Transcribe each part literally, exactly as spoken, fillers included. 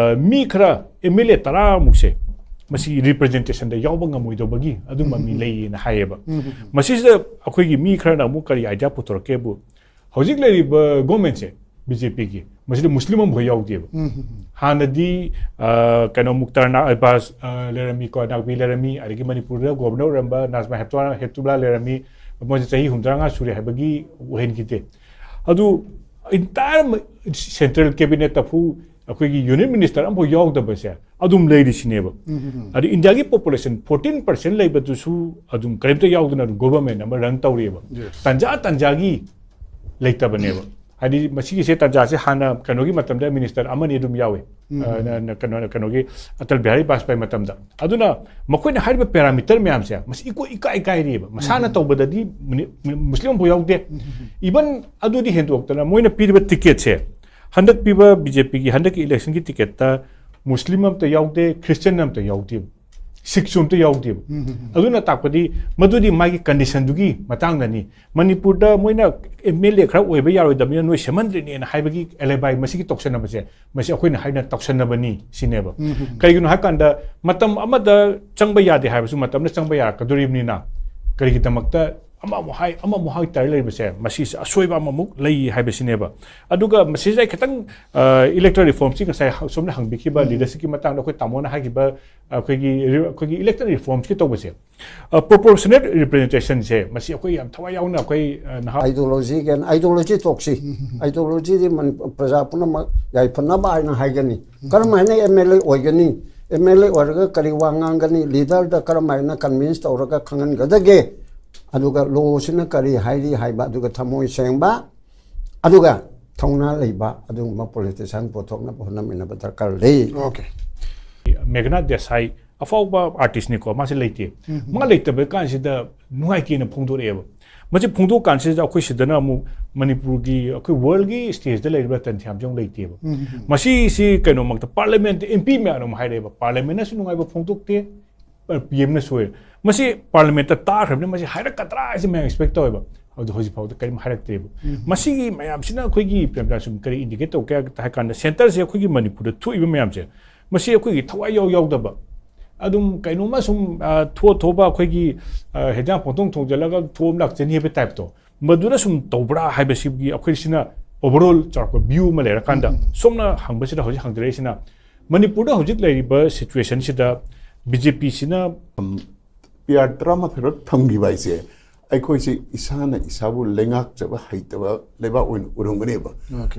ꯃꯤ ꯈꯔ M L A ꯇꯔꯥꯃꯨꯛꯁꯦ ꯃꯁꯤ ꯔꯤꯄ꯭ꯔꯖꯦꯟꯇꯦꯁꯟꯗ ꯌꯥꯎꯕ ꯉꯝꯃꯣꯏꯗꯧꯕꯒꯤ ꯑꯗꯨꯝꯕ ꯃꯤ ꯂꯩꯌꯦꯅ ꯍꯥꯏꯌꯦꯕ꯫ ꯃꯁꯤꯁꯤꯗ ꯑꯩꯈꯣꯏꯒꯤ ꯃꯤ ꯈꯔꯅ ꯑꯃꯨꯛ ꯀꯔꯤ ꯑꯥꯏꯗꯤꯌꯥ ꯄꯨꯊꯣꯔꯛꯀꯦꯕꯨ, ꯍꯧꯖꯤꯛ ꯂꯩꯔꯤꯕ ꯒꯣꯔꯃꯦꯟꯁꯦ ꯕꯤ ꯖꯦ ꯄꯤꯒꯤ, ꯃꯁꯤꯗ ꯃꯨꯁꯂꯤꯝ ꯑꯃꯐꯥꯎ ꯌꯥꯎꯗꯦꯕ꯫ ꯍꯥꯟꯅꯗꯤ ꯑ, ꯀꯩꯅꯣ, ꯃꯨꯛꯇꯥꯔ ꯅꯥ-, ꯑꯕꯥꯁ, ꯑ, ꯂꯩꯔꯝꯃꯤꯀꯣ, ꯅꯥꯛꯕꯤ ꯂꯩꯔꯝꯃꯤ, ꯑꯗꯒꯤ ꯃꯅꯤꯄꯨꯔꯗ ꯒꯣꯕꯔꯅꯔ ꯑꯣꯏꯔꯝꯕ ꯅꯥꯖꯃꯥ ꯍꯦꯞꯇꯨꯂꯥ, ꯍꯦꯞꯇꯨꯂꯥ ꯂꯩꯔꯝꯃꯤ, ꯃꯣꯏꯁꯦ ꯆꯍꯤ ꯍꯨꯝꯗ꯭ꯔꯥꯃꯉꯥ ꯁꯨꯔꯦ ꯍꯥꯏꯕꯒꯤ ꯑꯣꯏꯍꯟꯈꯤꯗꯦ꯫ ꯑꯗꯨ entire central cabinet ꯇꯐꯥꯎ ꯑꯩꯈꯣꯏꯒꯤ ꯌꯨꯅꯤꯌꯟ ꯃꯤꯅꯤꯁꯇꯔ ꯑꯃꯐꯥꯎ ꯌꯥꯎꯗꯕꯁꯦ ꯑꯗꯨꯝ ꯂꯩꯔꯤꯁꯤꯅꯦꯕ꯫ ꯑꯗꯨ ꯏꯟꯗꯤꯌꯥꯒꯤ ꯄꯣꯄꯨꯂꯦꯁꯟ ꯐꯣꯔꯇꯤꯟ ꯄꯔꯁꯦꯟ ꯂꯩꯕꯗꯨꯁꯨ ꯑꯗꯨꯝ ꯀꯔꯤꯝꯇ ꯌꯥꯎꯗꯅ ꯑꯗꯨꯝ ꯒꯣꯕꯔꯃꯦꯟ ꯑꯃ ꯔꯟ ꯇꯧꯔꯤꯑꯕ꯫ ꯇꯥꯟꯖꯥ ꯇꯥꯟꯖꯥꯒꯤ ꯂꯩꯇꯕꯅꯦꯕ꯫ ꯍꯥꯏꯗꯤ ꯃꯁꯤꯒꯤꯁꯦ ꯇꯥꯟꯖꯥꯁꯦ ꯍꯥꯟꯅ ꯀꯩꯅꯣꯒꯤ ꯃꯇꯝꯗ ꯃꯤꯅꯤꯁꯇꯔ ꯑꯃꯅꯤ ꯑꯗꯨꯝ ꯌꯥꯎꯋꯦ꯫ ꯑ, ꯅ-, ꯅ-, ꯀꯩꯅꯣ, ꯀꯩꯅꯣꯒꯤ ꯑꯇꯜ ꯕꯤꯍꯥꯔꯤ ꯕꯥꯖꯄꯥꯏ ꯃꯇꯝꯗ꯫ ꯑꯗꯨꯅ ꯃꯈꯣꯏꯅ ꯍꯥꯏꯔꯤꯕ ꯄꯦꯔꯥꯃꯤꯇꯔ ꯃꯌꯥꯝꯁꯦ ꯃꯁꯤ ꯏꯀꯣꯏ ꯏꯀꯥꯏ ꯏꯀꯥꯏꯔꯤꯑꯕ꯫ ꯃꯁꯥꯅ ꯇꯧꯕꯗꯗꯤ ꯃꯨꯁꯂꯤꯝ ꯑꯃꯐꯥꯎ ꯌꯥꯎꯗꯦ꯫ ꯏꯚꯟ ꯑꯗꯨꯗꯤ ꯍꯦꯟꯗꯣꯛꯇꯅ ꯃꯣꯏꯅ ꯄꯤꯔꯤꯕ ꯇꯤꯀꯦꯠꯁꯦ, ꯍꯟꯗꯛ ꯄꯤꯕ ꯕꯤ ꯖꯦ ꯄꯤꯒꯤ ꯍꯟꯗꯛꯀꯤ ꯏꯂꯦꯛꯁꯟꯒꯤ ꯇꯤꯀꯦꯠꯇ ꯃꯨꯁꯂꯤꯝ ꯑꯝꯇ ꯌꯥꯎꯗꯦ, ꯈ꯭ꯔꯤꯁꯇꯤꯌꯟ ꯑꯝꯇ ꯌꯥꯎꯗꯦꯕ, ꯁꯤꯈꯁꯨ ꯑꯝꯇ ꯌꯥꯎꯗꯦꯕ꯫ ꯑꯗꯨꯅ ꯇꯥꯛꯄꯗꯤ ꯃꯗꯨꯗꯤ ꯃꯥꯒꯤ ꯀꯟꯗꯤꯁꯟꯗꯨꯒꯤ ꯃꯇꯥꯡꯗꯅꯤ꯫ ꯃꯅꯤꯄꯨꯔꯗ ꯃꯣꯏꯅ ꯑꯦꯝ ꯑꯦꯜ ꯑꯦ ꯈꯔ ꯑꯣꯏꯕ ꯌꯥꯔꯣꯏꯗꯕꯅꯤꯅ ꯅꯣꯏ ꯁꯦꯝꯍꯟꯗ꯭ꯔꯤꯅꯦꯅ ꯍꯥꯏꯕꯒꯤ ꯑꯦꯂꯦꯕꯥꯏ ꯃꯁꯤꯒꯤ ꯇꯧꯁꯟꯅꯕꯁꯦ, ꯃꯁꯤ ꯑꯩꯈꯣꯏꯅ ꯍꯥꯏꯅ ꯇꯧꯁꯟꯅꯕꯅꯤ ꯁꯤꯅꯦꯕ꯫ ꯀꯩꯒꯤꯅꯣ ꯍꯥꯏꯀꯥꯟꯗ ꯃꯇꯝ ꯑꯃꯗ ꯆꯪꯕ ꯌꯥꯗꯦ ꯍꯥꯏꯕꯁꯨ ꯃꯇꯝꯅ ꯆꯪꯕ ꯌꯥꯔꯛꯀꯗꯣꯔꯤꯕꯅꯤꯅ ꯀꯔꯤꯒꯤꯗꯃꯛꯇ ꯑꯃꯃꯨꯛ ꯍꯥꯏ, ꯑꯃꯃꯨꯛ ꯍꯥꯏ ꯇꯥꯔ ꯂꯩꯕꯁꯦ, ꯃꯁꯤꯁꯦ ꯑꯁꯣꯏꯕ ꯑꯃꯃꯨꯛ ꯂꯩ ꯍꯥꯏꯕꯁꯤꯅꯦꯕ꯫ ꯑꯗꯨꯒ ꯃꯁꯤꯁꯦ ꯑꯩ ꯈꯤꯇꯪ, ꯑ, ꯏꯂꯦꯛꯇꯣꯔꯦꯜ ꯔꯤꯐꯣꯔꯝꯁꯤ ꯉꯁꯥꯏ ꯍ-, ꯁꯣꯝꯅ ꯍꯪꯕꯤꯈꯤꯕ ꯂꯤꯗꯔꯁꯤꯞꯀꯤ ꯃꯇꯥꯡꯗ ꯑꯩꯈꯣꯏ ꯇꯥꯃꯣꯅ ꯍꯥꯏꯈꯤꯕ, ꯑꯩꯈꯣꯏꯒꯤ ꯔꯤ-, ꯑꯩꯈꯣꯏꯒꯤ ꯏꯂꯦꯛꯇꯣꯔꯦꯜ ꯔꯤꯐꯣꯔꯝꯁꯤ ꯇꯧꯕꯁꯦ, ꯑ, ꯄ꯭ꯔꯣꯄꯣꯔꯁꯅꯦꯠ ꯔꯤꯄ꯭ꯔꯖꯦꯟꯇꯦꯁꯟꯁꯦ, ꯃꯁꯤ ꯑꯩꯈꯣꯏ ꯌꯥꯝ ꯊꯋꯥꯏ ꯌꯥꯎꯅ ꯑꯩꯈꯣꯏ, ꯑ, ꯅꯍꯥ ideology ꯇꯣꯛꯁꯤ꯫ Ideologyꯗꯤ ꯃꯅꯤ-, ꯄ꯭ꯔꯖꯥ ꯄꯨꯝꯅꯃꯛ ꯌꯥꯏꯐꯅꯕ ꯍꯥꯏꯅ ꯍꯥꯏꯒꯅꯤ꯫ ꯀꯔꯝ ꯍꯥꯏꯅ ꯑꯦꯝ ꯑꯦꯜ ꯑꯦ ꯑꯣꯏꯒꯅꯤ? ꯑꯦꯝ ꯑꯦꯜ ꯑꯦ ꯑꯣꯏꯔꯒ ꯀꯔꯤ ꯋꯥ ꯉꯥꯡꯒꯅꯤ? ꯂꯤꯗꯔꯗ ꯀꯔꯝ ꯍꯥꯏꯅ ꯀꯟꯚꯤꯟꯁ ꯇꯧꯔꯒ ꯈꯪꯍꯟꯒꯗꯒꯦ? ꯑꯗꯨꯒ ꯂꯣꯁꯤꯅ ꯀꯔꯤ ꯍꯥꯏꯔꯤ ꯍꯥꯏꯕ, ꯑꯗꯨꯒ ꯊꯃꯣꯏ ꯁꯦꯡꯕ, ꯑꯗꯨꯒ ꯊꯧꯅꯥ ꯂꯩꯕ ꯑꯗꯨꯒꯨꯝꯕ ꯄꯣꯂꯤꯇꯤꯁꯤꯌꯥꯟ ꯄꯨꯊꯣꯛꯅꯕ ꯍꯣꯠꯅꯃꯤꯟꯅꯕ ꯗꯔꯀꯥꯔ ꯂꯩ꯫ Okay꯫ ꯃꯦꯘꯅꯥꯊ ꯗꯦꯁꯥꯏ ꯑꯐꯥꯎꯕ ꯑꯥꯔꯇꯤꯁꯅꯤꯀꯣ, ꯃꯥꯁꯦ ꯂꯩꯇꯦ꯫ ꯃꯥ ꯂꯩꯇꯕ ꯀꯥꯟꯁꯤꯗ ꯅꯨꯡꯉꯥꯏꯇꯦꯅ ꯐꯣꯡꯗꯣꯔꯛꯑꯦꯕ꯫ ꯃꯁꯤ ꯐꯣꯡꯗꯣꯛ ꯀꯥꯟꯁꯤꯗ ꯑꯩꯈꯣꯏ ꯁꯤꯗꯅ ꯑꯃꯨꯛ ꯃꯅꯤꯄꯨꯔꯒꯤ, ꯑꯩꯈꯣꯏ ꯋꯥꯔꯜꯒꯤ ꯁ꯭ꯇꯦꯖꯇ ꯂꯩꯔꯤꯕ ꯔꯇꯟ ꯊꯤꯌꯥꯝꯁꯦ ꯑꯃꯨꯛ ꯂꯩꯇꯦꯕ꯫ ꯃꯁꯤꯁꯤ ꯀꯩꯅꯣꯃꯛꯇ ꯄꯥꯔꯂꯤꯌꯥꯃꯦꯟꯠꯇ ꯑꯦꯝ ꯄꯤ ꯃꯌꯥꯝꯅ ꯑꯃꯨꯛ ꯍꯥꯏꯔꯛꯑꯦꯕ, ꯄꯥꯔꯂꯤꯌꯥꯃꯦꯟꯠꯅꯁꯨ ꯅꯨꯡꯉꯥꯏꯕ ꯐꯣꯡꯗꯣꯛꯇꯦ, ꯄꯤ ꯑꯦꯝꯅ ꯁꯣꯏ꯫ ꯃꯁꯤ ꯄꯥꯔꯂꯤꯌꯥꯃꯦꯟꯠꯇ ꯇꯥꯈ꯭ꯔꯕꯅꯤ, ꯃꯁꯤ ꯍꯥꯏꯔꯛꯀꯗ꯭ꯔꯥ ꯍꯥꯏꯁꯦ ꯃꯌꯥꯝ ꯑꯦꯛꯁꯄꯦꯛ ꯇꯧꯋꯦꯕ꯫ ꯑꯗꯨ ꯍꯧꯖꯤꯛ ꯐꯥꯎꯗ ꯀꯔꯤꯝ ꯍꯥꯏꯔꯛꯇ꯭ꯔꯦꯕ꯫ ꯃꯁꯤꯒꯤ ꯃꯌꯥꯝꯁꯤꯅ ꯑꯩꯈꯣꯏꯒꯤ ꯄ꯭ꯔꯦꯝꯆꯥꯟ ꯁꯨꯝ ꯀꯔꯤ ꯏꯟꯗꯤꯀꯦꯠ ꯇꯧꯒꯦ ꯍꯥꯏ ꯀꯥꯟꯗ, ꯁꯦꯟꯇꯔꯁꯦ ꯑꯩꯈꯣꯏꯒꯤ ꯃꯅꯤꯄꯨꯔꯗ ꯊꯣꯛꯏꯕ ꯃꯌꯥꯝꯁꯦ, ꯃꯁꯤ ꯑꯩꯈꯣꯏꯒꯤ ꯊꯋꯥꯏ ꯌꯥꯎ ꯌꯥꯎꯗꯕ, ꯑꯗꯨꯝ ꯀꯩꯅꯣꯝꯃ ꯁꯨꯝ, ꯑ, ꯊꯣꯛ ꯊꯣꯛꯄ ꯑꯩꯈꯣꯏꯒꯤ, ꯑ, ꯍꯦꯟꯖꯥꯡ ꯄꯪꯊꯣꯡ ꯊꯣꯡꯖꯤꯜꯂꯒ ꯊꯣꯛꯑꯝ ꯂꯥꯛꯆꯅꯤ ꯍꯥꯏꯕ ꯇꯥꯏꯞꯇꯣ, ꯃꯗꯨꯅ ꯁꯨꯝ ꯇꯧꯕ꯭ꯔꯥ ꯍꯥꯏꯕꯁꯤꯒꯤ ꯑꯩꯈꯣꯏꯁꯤꯅ ꯑꯣꯚꯔꯑꯣꯜ ꯆꯥꯎꯔꯥꯛꯄ ꯚ꯭ꯌꯨ ꯑꯃ ꯂꯩꯔꯀꯥꯟꯗ, ꯁꯣꯝꯅ ꯍꯪꯕꯁꯤꯗ ꯍꯧꯖꯤꯛ ꯍꯪꯖꯔꯛꯏꯁꯤꯅ, ꯃꯅꯤꯄꯨꯔꯗ ꯍꯧꯖꯤꯛ ꯂꯩꯔꯤꯕ ꯁꯤꯆꯨꯋꯦꯁꯟꯁꯤꯗ ꯕꯤ ꯖꯦ ꯄꯤꯁꯤꯅ ꯄꯤ ꯑꯥꯔ ꯇꯔꯥꯃꯥꯊꯣꯏꯔꯛ ꯊꯝꯈꯤꯕ ꯍꯥꯏꯁꯦ, ꯑꯩꯈꯣꯏꯁꯦ ꯏꯁꯥꯅ ꯏꯁꯥꯕꯨ ꯂꯩꯉꯥꯛꯆꯕ ꯍꯩꯇꯕ ꯂꯩꯕꯥꯛ ꯑꯣꯏꯅ ꯎꯔꯝꯒꯅꯦꯕ꯫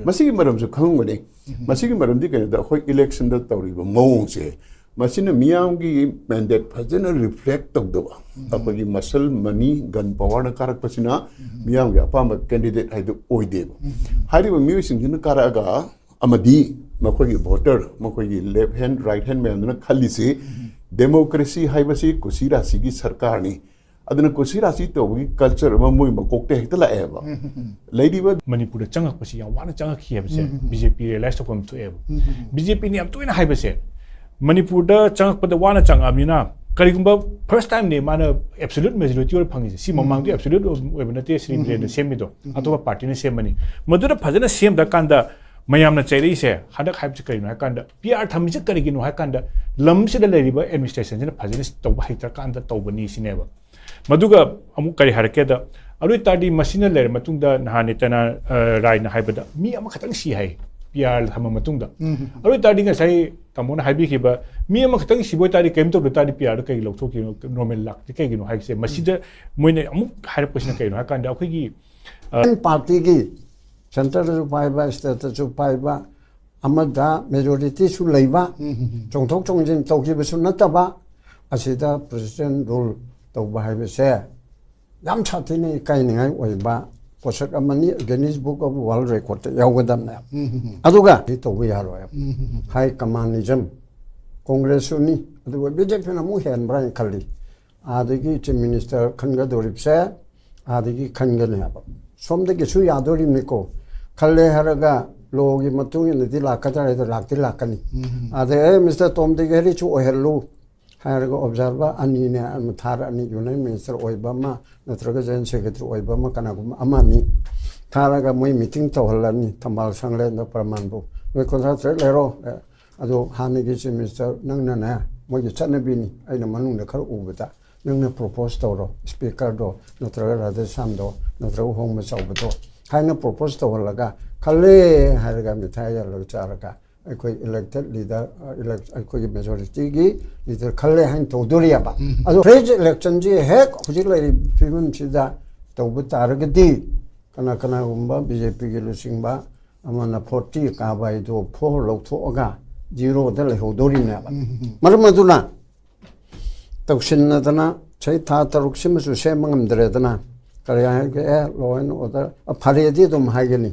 ꯃꯁꯤꯒꯤ ꯃꯔꯝꯁꯨ ꯈꯪꯉꯝꯒꯅꯤ꯫ ꯃꯁꯤꯒꯤ ꯃꯔꯝꯗꯤ ꯀꯩꯅꯣꯗ, ꯑꯩꯈꯣꯏ ꯏꯂꯦꯛꯁꯟꯗ ꯇꯧꯔꯤꯕ ꯃꯑꯣꯡꯁꯦ, ꯃꯁꯤꯅ ꯃꯤꯌꯥꯝꯒꯤ ꯃꯦꯟꯗꯦꯠ ꯐꯖꯅ ꯔꯤꯐ꯭ꯂꯦꯛ ꯇꯧꯗꯕ, ꯑꯩꯈꯣꯏꯒꯤ ꯃꯁꯜ ꯃꯅꯤ, ꯒꯟ ꯄꯋꯥꯔꯅ ꯀꯥꯔꯛꯄꯁꯤꯅ ꯃꯤꯌꯥꯝꯒꯤ ꯑꯄꯥꯝꯕ ꯀꯦꯟꯗꯤꯗꯦꯠ ꯍꯥꯏꯗꯨ ꯑꯣꯏꯗꯦꯕ꯫ ꯍꯥꯏꯔꯤꯕ ꯃꯤꯑꯣꯏꯁꯤꯡꯁꯤꯅ ꯀꯥꯔꯛꯑꯒ, ꯑꯃꯗꯤ ꯃꯈꯣꯏꯒꯤ ꯚꯣꯇꯔ, ꯃꯈꯣꯏꯒꯤ ꯂꯦꯐ ꯍꯦꯟ, ꯔꯥꯏꯠ ꯍꯦꯟ ꯃꯌꯥꯝꯗꯨꯅ ꯈꯜꯂꯤꯁꯤ, ꯗꯦꯃꯣꯀ꯭ꯔꯦꯁꯤ ꯍꯥꯏꯕꯁꯤ ꯀꯨꯁꯤ ꯔꯥꯁꯤꯒꯤ ꯁꯔꯀꯥꯔꯅꯤ꯫ ꯑꯗꯨꯅ ꯀꯨꯁꯤ ꯔꯥꯁꯤ ꯇꯧꯕꯒꯤ ꯀꯜꯆꯔ ꯑꯃ ꯃꯣꯏ ꯃꯀꯣꯛꯇ ꯍꯦꯛꯇ ꯂꯥꯛꯑꯦꯕ꯫ ꯂꯩꯔꯤꯕ ꯃꯅꯤꯄꯨꯔꯗ ꯆꯪꯉꯛꯄꯁꯤ ꯌꯥꯝ ꯋꯥꯅ ꯆꯪꯉꯛꯈꯤ ꯍꯥꯏꯕꯁꯦ ꯕꯤ ꯖꯦ ꯄꯤ ꯔꯤꯌꯦꯂꯥꯏꯁ ꯇꯧꯐꯝ ꯊꯣꯛꯑꯦꯕ꯫ ꯕꯤ ꯖꯦ ꯄꯤꯅ ꯌꯥꯝ ꯇꯣꯏꯅ ꯍꯥꯏꯕꯁꯦ, ꯃꯅꯤꯄꯨꯔꯗ ꯆꯪꯉꯛꯄꯗ ꯋꯥꯅ ꯆꯪꯉꯛꯑꯕꯅꯤꯅ, ꯀꯔꯤꯒꯨꯝꯕ ꯐꯥꯔꯁ ꯇꯥꯏꯝꯅꯦ ꯃꯥꯅ ꯑꯦꯕꯁꯣꯂ꯭ꯌꯨꯠ ꯃꯦꯖꯣꯔꯤꯇꯤ ꯑꯣꯏꯔ ꯐꯪꯉꯤꯁꯦ꯫ ꯁꯤ ꯃꯃꯥꯡꯗꯤ ꯑꯦꯕꯁꯣꯂ꯭ꯌꯨꯠ ꯑꯣꯏꯕ ꯅꯠꯇꯦ, ꯁ꯭ꯔꯤ ꯕꯤꯔꯦꯟꯅ ꯁꯦꯝꯃꯤꯗꯣ, ꯑꯇꯣꯞꯄ ꯄꯥꯔꯇꯤꯅ ꯁꯦꯝꯕꯅꯤ꯫ ꯃꯗꯨꯗ ꯐꯖꯅ ꯁꯦꯝꯗ꯭ꯔꯀꯥꯟꯗ ꯃꯌꯥꯝꯅ ꯆꯩꯔꯛꯏꯁꯦ ꯍꯟꯗꯛ ꯍꯥꯏꯕꯁꯤ ꯀꯔꯤꯅꯣ ꯍꯥꯏ ꯀꯥꯟꯗ, ꯄꯤ ꯑꯥꯔ ꯊꯝꯃꯤꯁꯦ ꯀꯔꯤꯒꯤꯅꯣ ꯍꯥꯏ ꯀꯥꯟꯗ, ꯂꯝꯁꯤꯗ ꯂꯩꯔꯤꯕ ꯑꯦꯗꯃꯤꯅꯤꯁꯇ꯭ꯔꯦꯁꯟꯁꯤꯅ ꯐꯖꯅ ꯇꯧꯕ ꯍꯩꯇ꯭ꯔꯀꯥꯟꯗ ꯇꯧꯕꯅꯤ ꯁꯤꯅꯦꯕ꯫ ꯃꯗꯨꯒ ꯑꯃꯨꯛ ꯀꯔꯤ ꯍꯥꯏꯔꯛꯀꯦꯗ, ꯑꯗꯨ ꯑꯣꯏ ꯇꯥꯔꯗꯤ ꯃꯁꯤꯅ ꯂꯩꯔ ꯃꯇꯨꯡꯗ, ꯅꯍꯥꯟ ꯅꯦꯇꯅ, ꯑ, ꯔꯥꯏꯅ ꯍꯥꯏꯕꯗ ꯃꯤ ꯑꯃꯈꯛꯇꯪ ꯁꯤ ꯍꯥꯏ, ꯄꯤ ꯑꯥꯔ ꯊꯝꯃ ꯃꯇꯨꯡꯗ꯫ ꯑꯗꯨ ꯑꯣꯏ ꯇꯥꯔꯗꯤ ꯉꯁꯥꯏ ꯇꯥꯃꯣꯅ ꯍꯥꯏꯕꯤꯈꯤꯕ ꯃꯤ ꯑꯃꯈꯛꯇꯪ ꯁꯤꯕ ꯑꯣꯏ ꯇꯥꯔꯗꯤ, ꯀꯔꯤꯝ ꯇꯧꯗ ꯇꯥꯔꯗꯤ ꯄꯤ ꯑꯥꯔꯗ ꯀꯩꯒꯤ ꯂꯧꯊꯣꯛꯈꯤꯕꯅꯣ, ꯅꯣꯔꯃꯦꯜ ꯂꯥꯛꯇꯤ ꯀꯩꯒꯤꯅꯣ ꯍꯥꯏꯕꯁꯦ, ꯃꯁꯤꯗ ꯃꯣꯏꯅ ꯑꯃꯨꯛ ꯍꯥꯏꯔꯛꯄꯁꯤꯅ ꯀꯩꯅꯣ ꯍꯥꯏ ꯀꯥꯟꯗ, ꯑꯩꯈꯣꯏꯒꯤ, ꯑ, ꯄꯥꯔꯇꯤꯒꯤ ꯁꯦꯟꯇꯔꯗꯁꯨ ꯄꯥꯏꯕ, ꯁ꯭ꯇꯦꯠꯇꯁꯨ ꯄꯥꯏꯕ, ꯑꯃꯗ ꯃꯦꯖꯣꯔꯤꯇꯤꯁꯨ ꯂꯩꯕ, ꯆꯣꯡꯊꯣꯛ ꯆꯣꯡꯁꯤꯟ ꯇꯧꯈꯤꯕꯁꯨ ꯅꯠꯇꯕ, ꯑꯁꯤꯗ ꯄ꯭ꯔꯦꯁꯤꯗꯦꯟ ꯔꯨꯜ ꯇꯧꯕ ꯍꯥꯏꯕꯁꯦ ꯌꯥꯝ ꯁꯥꯊꯤꯅ ꯏꯀꯥꯏꯅꯤꯡꯉꯥꯏ ꯑꯣꯏꯕ ꯄꯣꯠꯁꯛ ꯑꯃꯅꯤ꯫ Guinness Book of World Recordꯇ ꯌꯥꯎꯒꯗꯕꯅꯦ꯫ ꯑꯗꯨꯒ ꯁꯤ ꯇꯧꯕ ꯌꯥꯔꯣꯏ꯫ ꯍꯥꯏ ꯀꯃꯥꯟꯅꯤꯖꯝ, ꯀꯣꯡꯒ꯭ꯔꯦꯁꯁꯨꯅꯤ, ꯑꯗꯨꯒ ꯕꯤ ꯖꯦ ꯄꯤꯅ ꯑꯃꯨꯛ ꯍꯦꯟꯕ꯭ꯔꯥ ꯍꯥꯏꯅ ꯈꯜꯂꯤ꯫ ꯑꯥꯗꯒꯤ ꯆꯤꯐ ꯃꯤꯅꯤꯁꯇꯔ ꯈꯟꯒꯗꯧꯔꯤꯕꯁꯦ ꯑꯥꯗꯒꯤ ꯈꯟꯒꯅꯤ ꯍꯥꯏꯕ꯫ ꯁꯣꯝꯗꯒꯤꯁꯨ ꯌꯥꯗꯣꯔꯤꯕꯅꯤꯀꯣ꯫ ꯈꯜꯂꯦ ꯍꯥꯏꯔꯒ ꯂꯣꯒꯤ ꯃꯇꯨꯡ ꯏꯟꯅꯗꯤ ꯂꯥꯛꯀꯗ꯭ꯔꯥ ꯍꯥꯏꯗꯣ ꯂꯥꯛꯇꯤ ꯂꯥꯛꯀꯅꯤ꯫ ꯑꯗꯩ, "ꯑꯦ, ꯃꯤꯁꯇꯔ ꯇꯣꯝ ꯗꯤꯛ ꯍꯦꯔꯤꯁꯁꯨ ꯑꯣꯏꯍꯜꯂꯨ, ꯍꯥꯏꯔꯒ ꯑꯣꯕꯖꯥꯔꯚꯔ ꯑꯅꯤꯅꯦ, ꯑꯃ ꯊꯥꯔꯛꯑꯅꯤ, ꯌꯨꯅꯤꯌꯟ ꯃꯤꯅꯤꯁꯇꯔ ꯑꯣꯏꯕ ꯑꯃ ꯅꯠꯇ꯭ꯔꯒ ꯖꯣꯏꯟ ꯁꯦꯀ꯭ꯔꯦꯇꯔꯤ ꯑꯣꯏꯕ ꯑꯃ, ꯀꯅꯥꯒꯨꯝꯕ ꯑꯃ ꯑꯅꯤ ꯊꯥꯔꯒ ꯃꯣꯏ ꯃꯤꯇꯤꯡ ꯇꯧꯍꯜꯂꯅꯤ ꯊꯝꯕꯥꯜ ꯁꯪꯂꯦꯟꯗ ꯄ꯭ꯔꯃꯥꯟꯕꯨ꯫ ꯅꯣꯏ ꯀꯨꯟꯊ꯭ꯔꯥ ꯇꯔꯦꯠ ꯂꯩꯔꯣ꯫ ꯑꯗꯣ ꯍꯥꯟꯅꯒꯤ ꯆꯤꯐ ꯃꯤꯅꯤꯁꯇꯔ ꯅꯪꯅꯅꯦ, ꯃꯣꯏꯒꯤ ꯆꯠꯅꯕꯤꯅꯤ, ꯑꯩꯅ ꯃꯅꯨꯡꯗ ꯈꯔ ꯎꯕꯗ, ꯅꯪꯅ ꯄ꯭ꯔꯣꯄꯣꯁ ꯇꯧꯔꯣ, ꯁ꯭ꯄꯤꯀꯔꯗꯣ ꯅꯠꯇ꯭ꯔꯒ ꯔꯥꯙꯦꯁ꯭ꯌꯥꯝꯗꯣ ꯅꯠꯇ꯭ꯔꯒ ꯍꯣꯡꯕ ꯆꯥꯎꯕꯗꯣ ꯍꯥꯏꯅ ꯄ꯭ꯔꯣꯄꯣꯁ ꯇꯧꯍꯜꯂꯒ, ꯈꯜꯂꯦ ꯍꯥꯏꯔꯒ ꯃꯤꯊꯥꯏ ꯌꯥꯜꯂꯒ ꯆꯥꯔꯒ, ꯑꯩꯈꯣꯏ ꯏꯂꯦꯛꯇꯦꯠ ꯂꯤꯗꯔ, ꯑꯩꯈꯣꯏꯒꯤ ꯃꯦꯖꯣꯔꯤꯇꯤꯒꯤ ꯂꯤꯗꯔ ꯈꯜꯂꯦ ꯍꯥꯏꯅ ꯇꯧꯗꯣꯔꯤꯑꯕ꯫ ꯑꯗꯣ ꯐ꯭ꯔꯦꯁ ꯏꯂꯦꯛꯁꯟꯁꯤ ꯍꯦꯛ ꯍꯧꯖꯤꯛ ꯂꯩꯔꯤꯕ ꯐꯤꯕꯝꯁꯤꯗ ꯇꯧꯕ ꯇꯥꯔꯒꯗꯤ, ꯀꯅꯥ ꯀꯅꯥꯒꯨꯝꯕ ꯕꯤ ꯖꯦ ꯄꯤꯒꯤ ꯂꯨꯆꯤꯡꯕ ꯑꯃꯅ ꯐꯣꯔꯇꯤ ꯀꯥꯕ ꯍꯥꯏꯗꯣ ꯐꯣꯔ ꯂꯧꯊꯣꯛꯑꯒ ꯖꯤꯔꯣꯗ ꯂꯩꯍꯧꯗꯣꯔꯤꯅꯦꯕ꯫ ꯃꯔꯝ ꯑꯗꯨꯅ ꯇꯧꯁꯤꯟꯅꯗꯅ ꯆꯍꯤ ꯊꯥ ꯇꯔꯨꯛꯁꯤꯃꯁꯨ ꯁꯦꯝꯕ ꯉꯝꯗ꯭ꯔꯦꯗꯅ, ꯀꯔꯤ ꯍꯥꯏꯒꯦ? ꯑꯦ, ꯂꯣ ꯑꯦꯟ ꯑꯣꯔꯗꯔ ꯐꯔꯦꯗꯤ ꯑꯗꯨꯝ ꯍꯥꯏꯒꯅꯤ꯫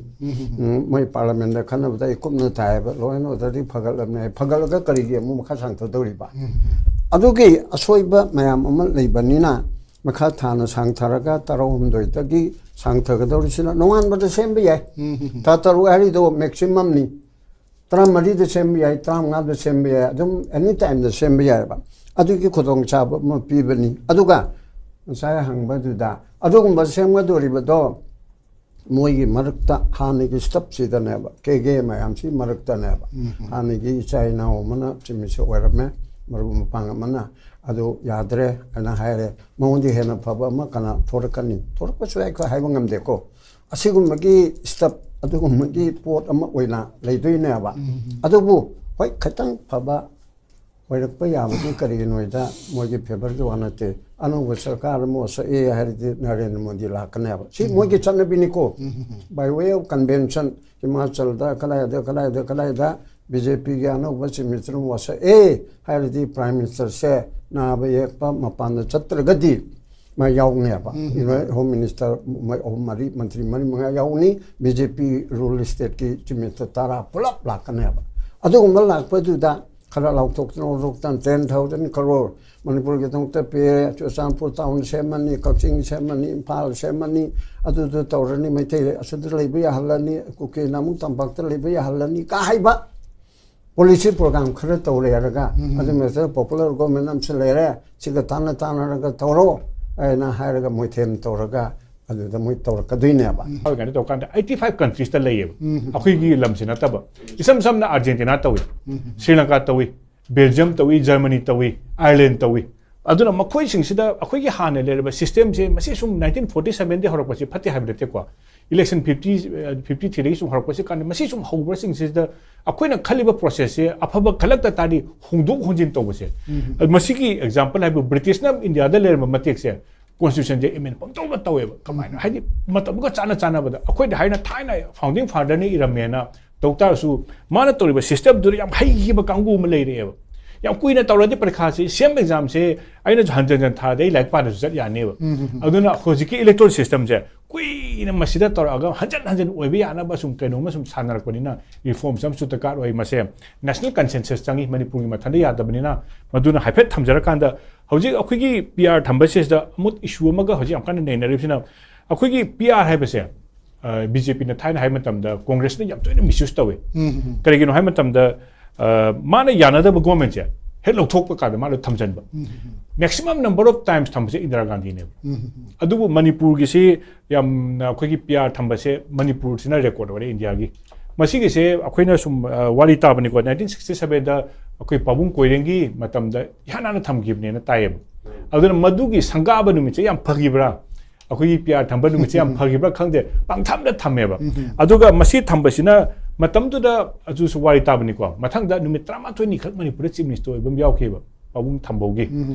ꯎꯝ, ꯃꯣꯏ ꯄꯥꯔꯂꯤꯌꯥꯃꯦꯟꯗ ꯈꯟꯅꯕꯗ ꯑꯩ ꯀꯨꯞꯅ ꯇꯥꯏꯌꯦꯕ, ꯂꯣ ꯑꯦꯟ ꯑꯣꯔꯗꯔꯗꯤ ꯐꯒꯠꯂꯕꯅꯦ꯫ ꯐꯒꯠꯂꯒ ꯀꯔꯤꯒꯤ ꯑꯃꯨꯛ ꯃꯈꯥ ꯁꯥꯡꯊꯗꯧꯔꯤꯕ? ꯑꯗꯨꯒꯤ ꯑꯁꯣꯏꯕ ꯃꯌꯥꯝ ꯑꯃ ꯂꯩꯕꯅꯤꯅ, ꯃꯈꯥ ꯊꯥꯅ ꯁꯥꯡꯊꯔꯒ ꯇꯔꯥꯍꯨꯝꯗꯣꯏꯗꯒꯤ ꯁꯥꯡꯊꯒꯗꯧꯔꯤꯁꯤꯅ ꯅꯣꯡꯉꯥꯟꯕꯗ ꯁꯦꯝꯕ ꯌꯥꯏ꯫ ꯊꯥ ꯇꯔꯨꯛ ꯍꯥꯏꯔꯤꯗꯣ ꯃꯦꯛꯁꯤꯃꯝꯅꯤ꯫ ꯇꯔꯥꯃꯔꯤꯗ ꯁꯦꯝꯕ ꯌꯥꯏ, ꯇꯔꯥꯃꯉꯥꯗ ꯁꯦꯝꯕ ꯌꯥꯏ, ꯑꯗꯨꯝ ꯑꯦꯅꯤ ꯇꯥꯏꯝꯗ ꯁꯦꯝꯕ ꯌꯥꯏꯑꯕ꯫ ꯑꯗꯨꯒꯤ ꯈꯨꯗꯣꯡꯆꯥꯕ ꯑꯃ ꯄꯤꯕꯅꯤ꯫ ꯑꯗꯨꯒ ꯉꯁꯥꯏ ꯍꯪꯕꯗꯨꯗ ꯑꯗꯨꯒꯨꯝꯕ ꯁꯦꯝꯒꯗꯧꯔꯤꯕꯗꯣ ꯃꯣꯏꯒꯤ ꯃꯔꯛꯇ, ꯍꯥꯟꯅꯒꯤ ꯁ꯭ꯇꯞꯁꯤꯗꯅꯦꯕ, ꯀꯦ ꯒꯦ ꯃꯌꯥꯝꯁꯤ ꯃꯔꯛꯇꯅꯦꯕ꯫ ꯍꯥꯟꯅꯒꯤ ꯏꯆꯥ ꯏꯅꯥꯎ ꯑꯃꯅ ꯆꯤꯃꯤꯁ ꯑꯣꯏꯔꯝꯃꯦ, ꯃꯔꯨꯞ ꯃꯄꯥꯡ ꯑꯃꯅ, "ꯑꯗꯨ ꯌꯥꯗ꯭ꯔꯦ" ꯍꯥꯏꯅ ꯍꯥꯏꯔꯦ꯫ ꯃꯉꯣꯟꯗꯤ ꯍꯦꯟꯅ ꯐꯕ ꯑꯃ ꯀꯅꯥ ꯊꯣꯔꯛꯀꯅꯤ? ꯊꯣꯔꯛꯄꯁꯨ ꯌꯥꯏ, ꯑꯩꯈꯣꯏ ꯍꯥꯏꯕ ꯉꯝꯗꯦꯀꯣ꯫ ꯑꯁꯤꯒꯨꯝꯕꯒꯤ ꯁ꯭ꯇꯞ, ꯑꯗꯨꯒꯨꯝꯕꯒꯤ ꯄꯣꯠ ꯑꯃ ꯑꯣꯏꯅ ꯂꯩꯗꯣꯏꯅꯦꯕ꯫ ꯑꯗꯨꯕꯨ ꯍꯣꯏ, ꯈꯤꯇꯪ ꯐꯕ ꯑꯣꯏꯔꯛꯄ ꯌꯥꯕꯗꯤ ꯀꯔꯤꯒꯤꯅꯣ ꯍꯥꯏꯗ, ꯃꯣꯏꯒꯤ ꯐꯦꯚꯔꯒꯤ ꯋꯥ ꯅꯠꯇꯦ꯫ ꯑꯅꯧꯕ ꯁꯔꯀꯥꯔ ꯑꯃ ꯋꯥꯁꯛꯑꯦ ꯍꯥꯏꯔꯗꯤ ꯅꯔꯦꯟꯗ꯭ꯔ ꯃꯣꯗꯤ ꯂꯥꯛꯀꯅꯦꯕ꯫ ꯁꯤ ꯃꯣꯏꯒꯤ ꯆꯠꯅꯕꯤꯅꯤꯀꯣ꯫ By way of convention, ꯍꯤꯃꯥꯆꯜꯗ, ꯀꯗꯥꯏꯗ, ꯀꯗꯥꯏꯗ, ꯀꯗꯥꯏꯗ ꯕꯤ ꯖꯦ ꯄꯤꯒꯤ ꯑꯅꯧꯕ ꯆꯤꯐ ꯃꯤꯅꯤꯁꯇꯔ ꯑꯃ ꯋꯥꯁꯛꯑꯦ ꯍꯥꯏꯔꯗꯤ ꯄ꯭ꯔꯥꯏꯝ ꯃꯤꯅꯤꯁꯇꯔꯁꯦ ꯅꯥꯕ ꯌꯦꯛꯄ ꯃꯄꯥꯟꯗ ꯆꯠꯇ꯭ꯔꯒꯗꯤ ꯃꯥ ꯌꯥꯎꯅꯦꯕ꯫ ꯍꯣꯝ ꯃꯤꯅꯤꯁꯇꯔ ꯃꯣꯏ ꯑꯍꯨꯝ ꯃꯔꯤ, ꯃꯟꯇ꯭ꯔꯤ ꯃꯔꯤ ꯃꯉꯥ ꯌꯥꯎꯅꯤ꯫ ꯕꯤ ꯖꯦ ꯄꯤ ꯔꯨꯜ ꯁ꯭ꯇꯦꯠꯀꯤ ꯆꯤꯐ ꯃꯤꯅꯤꯁꯇꯔ ꯇꯔꯥ ꯄꯨꯂꯞ ꯂꯥꯛꯀꯅꯦꯕ꯫ ꯑꯗꯨꯒꯨꯝꯕ ꯂꯥꯛꯄꯗꯨꯗ ꯈꯔ ꯂꯥꯎꯊꯣꯛꯇꯅ ꯂꯥꯎꯊꯣꯛꯇꯅ ten thousand crore ꯃꯅꯤꯄꯨꯔꯒꯤꯗꯃꯛꯇ ꯄꯤꯔꯦ, ꯆꯨꯔꯆꯥꯟꯄꯨꯔ ꯇꯥꯎꯟ ꯁꯦꯝꯃꯅꯤ, ꯀꯛꯆꯤꯡ ꯁꯦꯝꯃꯅꯤ, ꯏꯝꯐꯥꯜ ꯁꯦꯝꯃꯅꯤ, ꯑꯗꯨꯗꯨ ꯇꯧꯔꯅꯤ, ꯃꯩꯇꯩ ꯑꯁꯤꯗ ꯂꯩꯕ ꯌꯥꯍꯜꯂꯅꯤ, ꯀꯨꯀꯤꯅ ꯑꯃꯨꯛ ꯇꯝꯄꯥꯛꯇ ꯂꯩꯕ ꯌꯥꯍꯜꯂꯅꯤ ꯀꯥ ꯍꯥꯏꯕ ꯄꯣꯂꯤꯁꯤ ꯄ꯭ꯔꯣꯒ꯭ꯔꯥꯝ ꯈꯔ ꯇꯧꯔꯦ ꯍꯥꯏꯔꯒ, ꯑꯗꯨ ꯃꯊꯛꯇ ꯄꯣꯄꯨꯂꯔ ꯒꯣꯚꯔꯟꯃꯦꯟꯠ ꯑꯃꯁꯨ ꯂꯩꯔꯦ, ꯁꯤꯒ ꯇꯥꯟꯅ ꯇꯥꯟꯅꯔꯒ ꯇꯧꯔꯣ ꯍꯥꯏꯅ ꯍꯥꯏꯔꯒ ꯃꯣꯏꯊꯦꯝ ꯇꯧꯔꯒ ꯑꯗꯨꯗ ꯃꯣꯏ ꯇꯧꯔꯛꯀꯗꯣꯏꯅꯦꯕ꯫ ꯀꯩꯅꯣ ꯇꯧꯀꯥꯟꯗ ꯑꯩꯠꯇꯤ ꯐꯥꯏꯚ ꯀꯟꯇ꯭ꯔꯤꯁꯇ ꯂꯩꯌꯦꯕ꯫ ꯑꯩꯈꯣꯏꯒꯤ ꯂꯝꯁꯤ ꯅꯠꯇꯕ, ꯏꯁꯝ ꯁꯝꯅ ꯑꯥꯔꯖꯦꯟꯇꯤꯅꯥ ꯇꯧꯏ, ꯁ꯭ꯔꯤ ꯂꯪꯀꯥ ꯇꯧꯏ, ꯕꯦꯜꯖꯤꯌꯝ ꯇꯧꯏ, ꯖꯔꯃꯅꯤ ꯇꯧꯏ, ꯑꯥꯌꯔꯂꯦꯟ ꯇꯧꯏ꯫ ꯑꯗꯨꯅ ꯃꯈꯣꯏꯁꯤꯡꯁꯤꯗ ꯑꯩꯈꯣꯏꯒꯤ ꯍꯥꯟꯅ ꯂꯩꯔꯕ ꯁꯤꯁꯇꯦꯝꯁꯦ, ꯃꯁꯤ ꯁꯨꯝ ꯅꯥꯏꯟꯇꯤꯟ ꯐꯣꯔꯇꯤ ꯁꯚꯦꯟꯗꯒꯤ ꯍꯧꯔꯛꯄꯁꯤ ꯐꯠꯇꯦ ꯍꯥꯏꯕ ꯅꯠꯇꯦꯀꯣ, ꯏꯂꯦꯛꯁꯟ ꯐꯤꯐꯇꯤ, ꯐꯤꯐꯇꯤ ꯊ꯭ꯔꯤꯗꯒꯤ ꯁꯨꯝ ꯍꯧꯔꯛꯄꯁꯤ ꯀꯥꯟꯗ ꯃꯁꯤ ꯁꯨꯝ ꯍꯧꯕꯁꯤꯡꯁꯤꯗ ꯑꯩꯈꯣꯏꯅ ꯈꯜꯂꯤꯕ ꯄ꯭ꯔꯣꯁꯦꯁꯁꯦ ꯑꯐꯕ ꯈꯜꯂꯛꯇ ꯇꯥꯔꯗꯤ ꯍꯣꯡꯗꯣꯛ ꯍꯣꯡꯖꯤꯟ ꯇꯧꯕꯁꯦ꯫ ꯃꯁꯤꯒꯤ ꯑꯦꯛꯖꯥꯝꯄꯜ ꯍꯥꯏꯕꯨ ꯕ꯭ꯔꯤꯇꯤꯁꯅ ꯏꯟꯗꯤꯌꯥꯗ ꯂꯩꯔꯝꯕ ꯃꯇꯦꯛꯁꯦ, ꯀꯣꯟꯁꯇꯤꯇ꯭ꯌꯨꯁꯟꯁꯦ ꯑꯦꯃꯦꯟ ꯄꯪꯇꯧꯗ ꯇꯧꯋꯦꯕ꯫ ꯀꯃꯥꯏꯅ? ꯍꯥꯏꯗꯤ ꯃꯇꯝꯒ ꯆꯥꯟꯅ ꯆꯥꯟꯅꯕꯗ꯫ ꯑꯩꯈꯣꯏꯗ ꯍꯥꯏꯅ ꯊꯥꯏꯅ ꯐꯥꯎꯟꯗꯤꯡ ꯐꯥꯗꯔꯅ ꯏꯔꯝꯃꯦꯅ ꯇꯧ ꯇꯥꯔꯁꯨ, ꯃꯥꯅ ꯇꯧꯔꯤꯕ ꯁꯤꯁꯇꯦꯝꯗꯨꯗ ꯌꯥꯝ ꯍꯩꯈꯤꯕ ꯀꯥꯡꯕꯨ ꯑꯃ ꯂꯩꯔꯛꯑꯦꯕ꯫ ꯌꯥꯝ ꯀꯨꯏꯅ ꯇꯧꯔꯗꯤ ꯄꯔꯤꯈꯥꯁꯤ, ꯁꯦꯝ ꯑꯦꯛꯖꯥꯝꯁꯦ ꯑꯩꯅꯁꯨ ꯍꯟꯖꯟ ꯍꯟꯖꯟ ꯊꯥꯗꯩ ꯂꯥꯏꯔꯤꯛ ꯄꯥꯗꯁꯨ ꯆꯠ ꯌꯥꯅꯦꯕ꯫ ꯑꯗꯨꯅ ꯍꯧꯖꯤꯛꯀꯤ ꯏꯂꯦꯛꯇꯣꯔꯦꯜ ꯁꯤꯁꯇꯦꯝꯁꯦ ꯀꯨꯏꯅ ꯃꯁꯤꯗ ꯇꯧꯔꯛꯑꯒ ꯍꯟꯖꯟ ꯍꯟꯖꯟ ꯑꯣꯏꯕ ꯌꯥꯅꯕ ꯁꯨꯝ ꯀꯩꯅꯣꯝꯃ ꯁꯨꯝ ꯁꯥꯟꯅꯔꯛꯄꯅꯤꯅ, ꯔꯤꯐꯣꯔꯝꯁ ꯑꯃꯁꯨ ꯗꯔꯀꯥꯔ ꯑꯣꯏ꯫ ꯃꯁꯦ ꯅꯦꯁꯅꯦꯜ ꯀꯟꯁꯦꯟꯁꯁ ꯆꯪꯉꯤ, ꯃꯅꯤꯄꯨꯔꯒꯤ ꯃꯊꯟꯇ ꯌꯥꯗꯕꯅꯤꯅ꯫ ꯃꯗꯨꯅ ꯍꯥꯏꯐꯦꯠ ꯊꯝꯖꯔꯀꯥꯟꯗ, ꯍꯧꯖꯤꯛ ꯑꯩꯈꯣꯏꯒꯤ ꯄꯤ ꯑꯥꯔ ꯊꯝꯕꯁꯤꯗ ꯑꯃꯨꯛ ꯏꯁꯨ ꯑꯃꯒ ꯍꯧꯖꯤꯛ ꯌꯥꯝ ꯀꯟꯅ ꯅꯩꯅꯔꯤꯕꯁꯤꯅ, ꯑꯩꯈꯣꯏꯒꯤ ꯄꯤ ꯑꯥꯔ ꯍꯥꯏꯕꯁꯦ, ꯕꯤ ꯖꯦ ꯄꯤꯅ ꯊꯥꯏꯅ ꯍꯥꯏꯕ ꯃꯇꯝꯗ ꯀꯣꯡꯒ꯭ꯔꯦꯁꯅ ꯌꯥꯝ ꯇꯣꯏꯅ ꯃꯤꯁꯌꯨꯁ ꯇꯧꯋꯤ꯫ ꯀꯔꯤꯒꯤꯅꯣ ꯍꯥꯏꯕ ꯃꯇꯝꯗ, ꯑ, ꯃꯥꯅ ꯌꯥꯅꯗꯕ ꯒꯣꯔꯃꯦꯟꯁꯦ ꯍꯦꯛ ꯂꯧꯊꯣꯛꯄ ꯀꯥꯟꯗ ꯃꯥꯅ ꯊꯝꯖꯤꯟꯕ꯫ ꯃꯦꯛꯁꯤꯃꯝ ꯅꯝꯕꯔ ꯑꯣꯐ ꯇꯥꯏꯝꯁ ꯊꯝꯕꯁꯦ ꯏꯟꯗꯤꯔꯥ ꯒꯥꯟꯙꯤꯅꯦꯕ꯫ ꯑꯗꯨꯕꯨ ꯃꯅꯤꯄꯨꯔꯒꯤꯁꯤ ꯌꯥꯝꯅ ꯑꯩꯈꯣꯏꯒꯤ ꯄꯤ ꯑꯥꯔ ꯊꯝꯕꯁꯦ ꯃꯅꯤꯄꯨꯔꯁꯤꯅ ꯔꯦꯀꯣꯔꯗ ꯑꯣꯏꯔꯦ ꯏꯟꯗꯤꯌꯥꯒꯤ꯫ ꯃꯁꯤꯒꯤꯁꯦ ꯑꯩꯈꯣꯏꯅ ꯁꯨꯝ, ꯑ, ꯋꯥꯔꯤ ꯇꯥꯕꯅꯤꯀꯣ, ꯅꯥꯏꯟꯇꯤꯟ ꯁꯤꯛꯁꯇꯤ ꯁꯚꯦꯟꯗ ꯑꯩꯈꯣꯏ ꯄꯥꯕꯨꯡ ꯀꯣꯏꯔꯦꯡꯒꯤ ꯃꯇꯝꯗ ꯏꯍꯥꯟ ꯍꯥꯟꯅ ꯊꯝꯈꯤꯕꯅꯦꯅ ꯇꯥꯏꯌꯦꯕ꯫ ꯑꯗꯨꯅ ꯃꯗꯨꯒꯤ ꯁꯪꯒꯥꯕ ꯅꯨꯃꯤꯠꯁꯦ ꯌꯥꯝ ꯐꯈꯤꯕ꯭ꯔꯥ, ꯑꯩꯈꯣꯏꯒꯤ ꯄꯤ ꯑꯥꯔ ꯊꯝꯕ ꯅꯨꯃꯤꯠꯁꯦ ꯌꯥꯝ ꯐꯈꯤꯕ꯭ꯔꯥ ꯈꯪꯗꯦ, ꯄꯪꯊꯝꯗ ꯊꯝꯃꯦꯕ꯫ ꯑꯗꯨꯒ ꯃꯁꯤ ꯊꯝꯕꯁꯤꯅ ꯃꯇꯝꯗꯨꯗ ꯑꯗꯨꯁꯨ ꯋꯥꯔꯤ ꯇꯥꯕꯅꯤꯀꯣ, ꯃꯊꯪꯗ ꯅꯨꯃꯤꯠ ꯇꯔꯥꯃꯥꯊꯣꯏꯅꯤꯈꯛ ꯃꯅꯤꯄꯨꯔꯗ ꯆꯤꯐ ꯃꯤꯅꯤꯁꯇꯔ ꯑꯣꯏꯕ ꯑꯃ ꯌꯥꯎꯈꯤꯕ, ꯄꯥꯕꯨꯡ ꯊꯝꯕꯧꯒꯤ꯫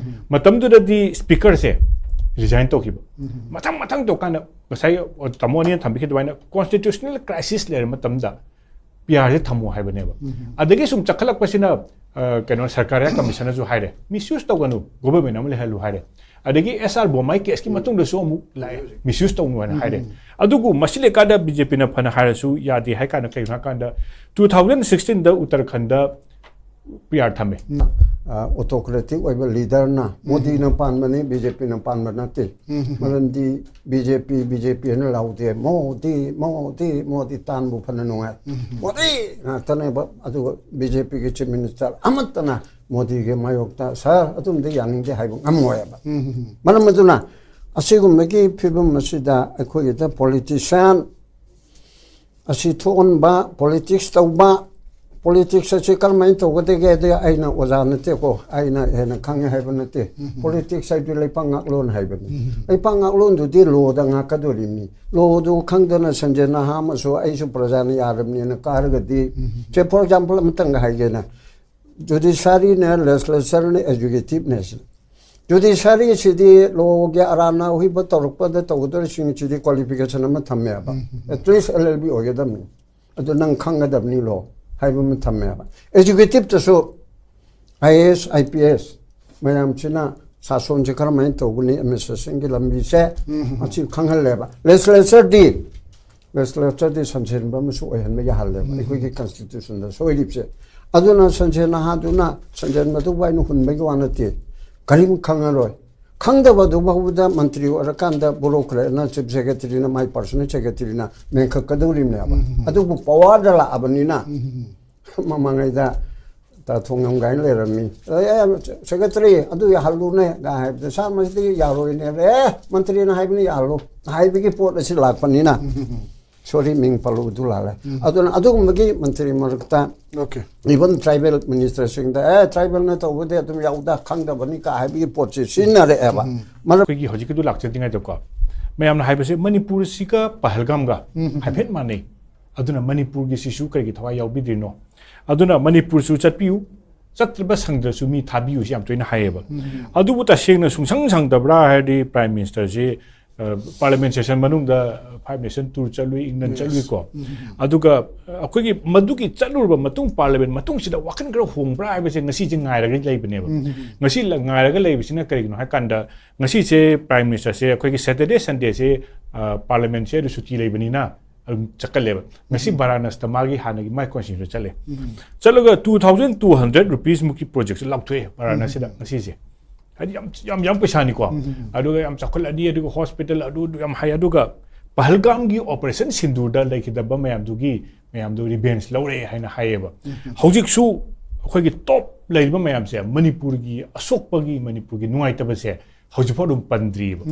ꯃꯇꯝꯗꯨꯗꯗꯤ ꯁ꯭ꯄꯤꯀꯔꯁꯦ ꯔꯤꯖꯥꯏꯟ ꯇꯧꯈꯤꯕ꯫ ꯃꯊꯪ ꯃꯊꯪ ꯇꯧꯀꯥꯟꯗ ꯉꯁꯥꯏ ꯇꯥꯃꯣ ꯑꯅꯤꯅ ꯊꯝꯕꯤꯈꯤꯕ ꯑꯗꯨꯃꯥꯏꯅ ꯀꯣꯟꯁꯇꯤꯇ꯭ꯌꯨꯁꯅꯦꯜ ꯀ꯭ꯔꯥꯏꯁꯤꯁ ꯂꯩꯔ ꯃꯇꯝꯗ ꯄꯤ ꯑꯥꯔꯁꯦ ꯊꯝꯃꯣ ꯍꯥꯏꯕꯅꯦꯕ꯫ ꯑꯗꯒꯤ ꯁꯨꯝ ꯆꯈꯠꯂꯛꯄꯁꯤꯅ, ꯑ, ꯀꯩꯅꯣ, ꯁꯔꯀꯥꯔ ꯀꯃꯤꯁꯅꯔꯁꯨ ꯍꯥꯏꯔꯦ, ꯃꯤꯁꯌꯨꯁ ꯇꯧꯒꯅꯨ, ꯒꯣꯕꯔꯃꯦꯟ ꯑꯃ ꯂꯩꯍꯜꯂꯨ ꯍꯥꯏꯔꯦ꯫ ꯑꯗꯒꯤ ꯑꯦꯁ ꯑꯥꯔ ꯕꯣꯃꯥꯏ ꯀꯦꯁꯀꯤ ꯃꯇꯨꯡꯗꯁꯨ ꯑꯃꯨꯛ ꯂꯥꯛꯑꯦ, ꯃꯤꯁꯌꯨꯁ ꯇꯧꯅꯨ ꯍꯥꯏꯅ ꯍꯥꯏꯔꯦ꯫ ꯑꯗꯨꯕꯨ ꯃꯁꯤ ꯂꯩꯀꯥꯟꯗ ꯕꯤ ꯖꯦ ꯄꯤꯅ ꯐꯅ ꯍꯥꯏꯔꯁꯨ ꯌꯥꯗꯦ ꯍꯥꯏ ꯀꯥꯟꯗ, ꯀꯩꯒꯤꯅꯣ ꯍꯥꯏ ꯀꯥꯟꯗ, ꯇꯨ ꯊꯥꯎꯖꯟ ꯁꯤꯛꯁꯇꯤꯟꯗ ꯎꯠꯇꯔꯈꯟꯗ ꯄꯤ ꯑꯥꯔ ꯊꯝꯃꯦ꯫ ꯑꯣꯇꯣꯀ꯭ꯔꯦꯇꯤꯛ ꯑꯣꯏꯕ ꯂꯤꯗꯔꯅ, ꯃꯣꯗꯤꯅ ꯄꯥꯟꯕꯅꯤ, ꯕꯤ ꯖꯦ ꯄꯤꯅ ꯄꯥꯟꯕ ꯅꯠꯇꯦ꯫ ꯃꯔꯝꯗꯤ ꯕꯤ ꯖꯦ ꯄꯤ, ꯕꯤ ꯖꯦ ꯄꯤ ꯍꯥꯏꯅ ꯂꯥꯎꯗꯦ, ꯃꯣꯗꯤ, ꯃꯣꯗꯤ, ꯃꯣꯗꯤ ꯇꯥꯟꯕꯨ ꯐꯅ ꯅꯨꯡꯉꯥꯏ꯫ ꯃꯣꯗꯤ ꯉꯥꯛꯇꯅꯦꯕ꯫ ꯑꯗꯨꯒ ꯕꯤ ꯖꯦ ꯄꯤꯒꯤ ꯆꯤꯐ ꯃꯤꯅꯤꯁꯇꯔ ꯑꯃꯠꯇꯅ ꯃꯣꯗꯤꯒꯤ ꯃꯥꯌꯣꯛꯇ, "ꯁꯥꯔ, ꯑꯗꯨꯝꯗꯤ ꯌꯥꯅꯤꯡꯗꯦ" ꯍꯥꯏꯕ ꯉꯝꯃꯣꯏꯕ꯫ ꯃꯔꯝ ꯑꯗꯨꯅ ꯑꯁꯤꯒꯨꯝꯕꯒꯤ ꯐꯤꯕꯝ ꯑꯁꯤꯗ ꯑꯩꯈꯣꯏꯒꯤꯗ ꯄꯣꯂꯤꯇꯤꯁꯤꯌꯥꯟ ꯑꯁꯤ ꯊꯣꯛꯍꯟꯕ, ꯄꯣꯂꯤꯇꯤꯛꯁ ꯇꯧꯕ, ꯄꯣꯂꯤꯇꯤꯛꯁ ꯑꯁꯤ ꯀꯔꯝꯍꯥꯏꯅ ꯇꯧꯒꯗꯒꯦ ꯍꯥꯏꯗꯤ ꯑꯩꯅ ꯑꯣꯖꯥ ꯅꯠꯇꯦꯀꯣ, ꯑꯩꯅ ꯍꯦꯟꯅ ꯈꯪꯉꯦ ꯍꯥꯏꯕ ꯅꯠꯇꯦ꯫ ꯄꯣꯂꯤꯇꯤꯛꯁ ꯍꯥꯏꯕꯗꯤ ꯂꯩꯄꯥꯛ ꯉꯥꯛꯂꯣꯟ ꯍꯥꯏꯕꯅꯤ꯫ ꯂꯩꯄꯥꯛ ꯉꯥꯛꯂꯣꯟꯗꯨꯗꯤ ꯂꯣꯗ ꯉꯥꯛꯀꯗꯣꯔꯤꯕꯅꯤ꯫ ꯂꯣꯗꯨ ꯈꯪꯗꯅ ꯁꯟꯖꯦ ꯅꯍꯥ ꯑꯃꯁꯨ ꯑꯩꯁꯨ ꯄ꯭ꯔꯖꯥꯅ ꯌꯥꯔꯕꯅꯦꯅ ꯀꯥꯔꯒꯗꯤ, ꯁꯦ, ꯐꯣꯔ ꯑꯦꯛꯖꯥꯝꯄꯜ ꯑꯃꯇꯪꯒ ꯍꯥꯏꯒꯦꯅ, ꯖꯨꯗꯤꯁꯥꯔꯤꯅꯦ, ꯂꯦꯖꯤꯁꯂꯦꯆꯔꯅꯦ, ꯑꯦꯛꯖꯤꯀ꯭ꯌꯨꯇꯤꯞꯅꯦ꯫ ꯖꯨꯗꯤꯁꯥꯔꯤꯁꯤꯗꯤ ꯂꯣꯒꯤ ꯑꯔꯥꯟꯅ ꯑꯍꯣꯏꯕ ꯇꯧꯔꯛꯄꯗ ꯇꯧꯒꯗꯧꯔꯤꯁꯤꯡꯁꯤꯗꯤ ꯀ꯭ꯋꯥꯂꯤꯐꯤꯀꯦꯁꯟ ꯑꯃ ꯊꯝꯃꯦꯕ꯫ ꯑꯦꯠꯂꯤꯁ ꯑꯦꯜ ꯑꯦꯜ ꯕꯤ ꯑꯣꯏꯒꯗꯕꯅꯤ꯫ ꯑꯗꯨ ꯅꯪ ꯈꯪꯒꯗꯕꯅꯤ ꯂꯣ ꯍꯥꯏꯕ ꯑꯃ ꯊꯝꯃꯦꯕ꯫ ꯑꯦꯛꯖꯤꯀ꯭ꯌꯨꯇꯤꯞꯇꯁꯨ I A S, I P S ꯃꯌꯥꯝꯁꯤꯅ ꯁꯥꯁꯣꯟꯁꯦ ꯀꯔꯝꯍꯥꯏꯅ ꯇꯧꯒꯅꯤ, ꯑꯦꯗꯃꯤꯅꯤꯁꯇ꯭ꯔꯦꯁꯟꯒꯤ ꯂꯝꯕꯤꯁꯦ, ꯃꯁꯤ ꯈꯪꯍꯜꯂꯦꯕ꯫ ꯂꯦꯖꯤꯁꯂꯦꯆꯔꯗꯤ, ꯂꯦꯖꯤꯁꯂꯦꯆꯔꯗꯤ ꯁꯟꯁꯦꯟꯕ ꯑꯃꯁꯨ ꯑꯣꯏꯍꯟꯕ ꯌꯥꯍꯜꯂꯦꯕ ꯑꯩꯈꯣꯏꯒꯤ ꯀꯟꯁꯇꯤꯇ꯭ꯌꯨꯁꯟꯗ ꯁꯣꯏꯔꯤꯕꯁꯦ꯫ ꯑꯗꯨꯅ ꯁꯟꯁꯦꯟ ꯅꯍꯥꯗꯨꯅ ꯁꯟꯁꯦꯟꯕꯗꯨꯕꯨ ꯑꯩꯅ ꯍꯨꯟꯕꯒꯤ ꯋꯥ ꯅꯠꯇꯦ, ꯀꯔꯤꯝ ꯈꯪꯉꯔꯣꯏ꯫ ꯈꯪꯗꯕꯗꯨ ꯐꯥꯎꯕꯗ ꯃꯟꯇ꯭ꯔꯤ ꯑꯣꯏꯔꯀꯥꯟꯗ ꯕꯨꯔꯣꯀ꯭ꯔꯦꯠꯅ, ꯆꯤꯐ ꯁꯦꯀ꯭ꯔꯦꯇꯔꯤꯅ, ꯃꯥꯏ ꯄꯥꯔꯁꯣꯅꯦꯜ ꯁꯦꯀ꯭ꯔꯦꯇꯔꯤꯅ ꯃꯦꯟꯈꯠꯀꯗꯧꯔꯤꯕꯅꯦꯕ꯫ ꯑꯗꯨꯕꯨ ꯄꯋꯥꯔꯗ ꯂꯥꯛꯑꯕꯅꯤꯅ, ꯃꯃꯥꯡꯉꯩꯗ ꯇꯥ ꯊꯣꯡꯉꯝ ꯀꯥꯏꯅ ꯂꯩꯔꯝꯃꯤ꯫ ꯑꯦ, ꯁꯦꯀ꯭ꯔꯦꯇꯔꯤ, ꯑꯗꯨ ꯌꯥꯍꯜꯂꯨꯅꯦ ꯀꯥꯏ ꯍꯥꯏꯕꯗ, "ꯁꯥꯔ, ꯃꯁꯤꯗꯤ ꯌꯥꯔꯣꯏꯅꯦ"꯫ "ꯑꯦ, ꯃꯟꯇ꯭ꯔꯤꯅ ꯍꯥꯏꯕꯅꯤ ꯌꯥꯍꯜꯂꯨ" ꯍꯥꯏꯕꯒꯤ ꯄꯣꯠ ꯑꯁꯤ ꯂꯥꯛꯄꯅꯤꯅ, ꯁꯣꯔꯤ, ꯃꯤꯡ ꯄꯜꯂꯨꯕꯗꯨ ꯂꯥꯜꯂꯦ꯫ ꯑꯗꯨꯅ ꯑꯗꯨꯒꯨꯝꯕꯒꯤ ꯃꯟꯇ꯭ꯔꯤ ꯃꯔꯛꯇ, ꯑꯣꯀꯦ, ꯏꯚꯟ ꯇ꯭ꯔꯥꯏꯕꯦꯜ ꯃꯤꯅꯤꯁꯇꯔꯁꯤꯡꯗ, "ꯑꯦ, ꯇ꯭ꯔꯥꯏꯕꯦꯜꯅ ꯇꯧꯕꯗꯤ ꯑꯗꯨꯝ ꯌꯥꯎꯗ, ꯈꯪꯗꯕꯅꯤ" ꯀꯥ ꯍꯥꯏꯕꯒꯤ ꯄꯣꯠꯁꯤ ꯁꯤꯖꯤꯟꯅꯔꯛꯑꯦꯕ꯫ ꯃꯔꯝ ꯑꯩꯈꯣꯏꯒꯤ ꯍꯧꯖꯤꯛꯀꯤꯗꯨ ꯂꯥꯛꯆꯗ꯭ꯔꯤꯉꯩꯗꯀꯣ, ꯃꯌꯥꯝꯅ ꯍꯥꯏꯕꯁꯦ ꯃꯅꯤꯄꯨꯔꯁꯤꯒ ꯄꯍꯜꯒꯥꯝꯒ ꯍꯥꯏꯐꯦꯠ ꯃꯥꯟꯅꯩ꯫ ꯑꯗꯨꯅ ꯃꯅꯤꯄꯨꯔꯒꯤꯁꯤꯁꯨ ꯀꯔꯤꯒꯤ ꯊꯋꯥꯏ ꯌꯥꯎꯕꯤꯗ꯭ꯔꯤꯅꯣ? ꯑꯗꯨꯅ ꯃꯅꯤꯄꯨꯔꯁꯨ ꯆꯠꯄꯤꯌꯨ, ꯆꯠꯇ꯭ꯔꯕ ꯁꯪꯗ꯭ꯔꯁꯨ ꯃꯤ ꯊꯥꯕꯤꯌꯨꯁꯤ ꯌꯥꯝ ꯇꯣꯏꯅ ꯍꯥꯏꯌꯦꯕ꯫ ꯑꯗꯨꯕꯨ ꯇꯁꯦꯡꯅ ꯁꯨꯡꯁꯪ ꯁꯪꯗꯕ꯭ꯔꯥ ꯍꯥꯏꯔꯗꯤ, ꯄ꯭ꯔꯥꯏꯝ ꯃꯤꯅꯤꯁꯇꯔꯁꯤ, ꯑ, ꯄꯥꯔꯂꯤꯌꯥꯃꯦꯟ ꯁꯦꯁꯟ ꯃꯅꯨꯡꯗ ꯐꯥꯏꯚ ꯅꯦꯁꯟ ꯇꯨꯔ ꯆꯠꯂꯨꯏ, ꯏꯪꯂꯦꯟ ꯆꯠꯂꯨꯏꯀꯣ꯫ ꯑꯗꯨꯒ, ꯑ, ꯑꯩꯈꯣꯏꯒꯤ ꯃꯗꯨꯒꯤ ꯆꯠꯂꯨꯔꯕ ꯃꯇꯨꯡ, ꯄꯥꯔꯂꯤꯌꯥꯃꯦꯟ ꯃꯇꯨꯡꯁꯤꯗ ꯋꯥꯈꯜ ꯈꯔ ꯍꯣꯡꯕ꯭ꯔꯥ ꯍꯥꯏꯕꯁꯦ ꯉꯁꯤꯁꯦ ꯉꯥꯏꯔꯒ ꯂꯩꯕꯅꯦꯕ꯫ ꯉꯁꯤ ꯂ-, ꯉꯥꯏꯔꯒ ꯂꯩꯕꯁꯤꯅ ꯀꯔꯤꯒꯤꯅꯣ ꯍꯥꯏ ꯀꯥꯟꯗ, ꯉꯁꯤꯁꯦ ꯄ꯭ꯔꯥꯏꯝ ꯃꯤꯅꯤꯁꯇꯔꯁꯦ ꯑꯩꯈꯣꯏꯒꯤ ꯁꯦꯇꯔꯗꯦ, ꯁꯟꯗꯦꯁꯦ, ꯑ, ꯄꯥꯔꯂꯤꯌꯥꯃꯦꯟꯁꯦ ꯑꯗꯨ ꯁꯨꯇꯤ ꯂꯩꯕꯅꯤꯅ, ꯑꯗꯨꯝ ꯆꯠꯀꯜꯂꯦꯕ꯫ ꯉꯁꯤ ꯕꯔꯥꯅꯥꯁꯤꯗ ꯃꯥꯒꯤ ꯍꯥꯟꯅꯒꯤ ꯃꯥꯏ constituency ꯆꯠꯂꯦ꯫ ꯆꯠꯂꯒ two thousand two hundred rupees ꯃꯨꯛꯀꯤ project ꯁꯦ ꯂꯥꯎꯊꯣꯛꯑꯦ ꯕꯔꯥꯅꯥꯁꯤꯗ ꯉꯁꯤꯁꯦ꯫ ꯍꯥꯏꯗꯤ ꯌꯥꯝ, ꯌꯥꯝ, ꯌꯥꯝ ꯄꯩꯁꯥꯅꯤꯀꯣ꯫ ꯑꯗꯨꯒ ꯌꯥꯝ ꯆꯥꯎꯈꯠꯂꯅꯤ, ꯑꯗꯨꯒ hospital ꯑꯗꯨ, ꯑꯗꯨ ꯌꯥꯝ ꯍꯥꯏ꯫ ꯑꯗꯨꯒ ꯄꯍꯜꯒꯥꯝꯒꯤ Operation ꯁꯤꯟꯗꯨꯔꯗ ꯂꯩꯈꯤꯗꯕ ꯃꯌꯥꯝꯗꯨꯒꯤ, ꯃꯌꯥꯝꯗꯨ revenge ꯂꯧꯔꯦ ꯍꯥꯏꯅ ꯍꯥꯏꯌꯦꯕ꯫ ꯍꯧꯖꯤꯛꯁꯨ ꯑꯩꯈꯣꯏꯒꯤ top ꯂꯩꯔꯤꯕ ꯃꯌꯥꯝꯁꯦ, ꯃꯅꯤꯄꯨꯔꯒꯤ ꯑꯁꯣꯛꯄꯒꯤ, ꯃꯅꯤꯄꯨꯔꯒꯤ ꯅꯨꯡꯉꯥꯏꯇꯕꯁꯦ ꯍꯧꯖꯤꯛꯐꯥꯎ ꯑꯗꯨꯝ ꯄꯟꯗ꯭ꯔꯤꯕ꯫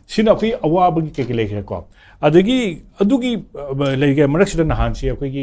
ꯁꯤꯅ ꯑꯩꯈꯣꯏ ꯑꯋꯥꯕꯒꯤ ꯀꯩꯀꯩ ꯂꯩꯈ꯭ꯔꯦꯀꯣ꯫ ꯑꯗꯒꯤ ꯑꯗꯨꯒꯤ, ꯑ, ꯂꯩꯈ꯭ꯔꯦ ꯃꯔꯛꯁꯤꯗ ꯅꯍꯥꯟꯁꯦ ꯑꯩꯈꯣꯏꯒꯤ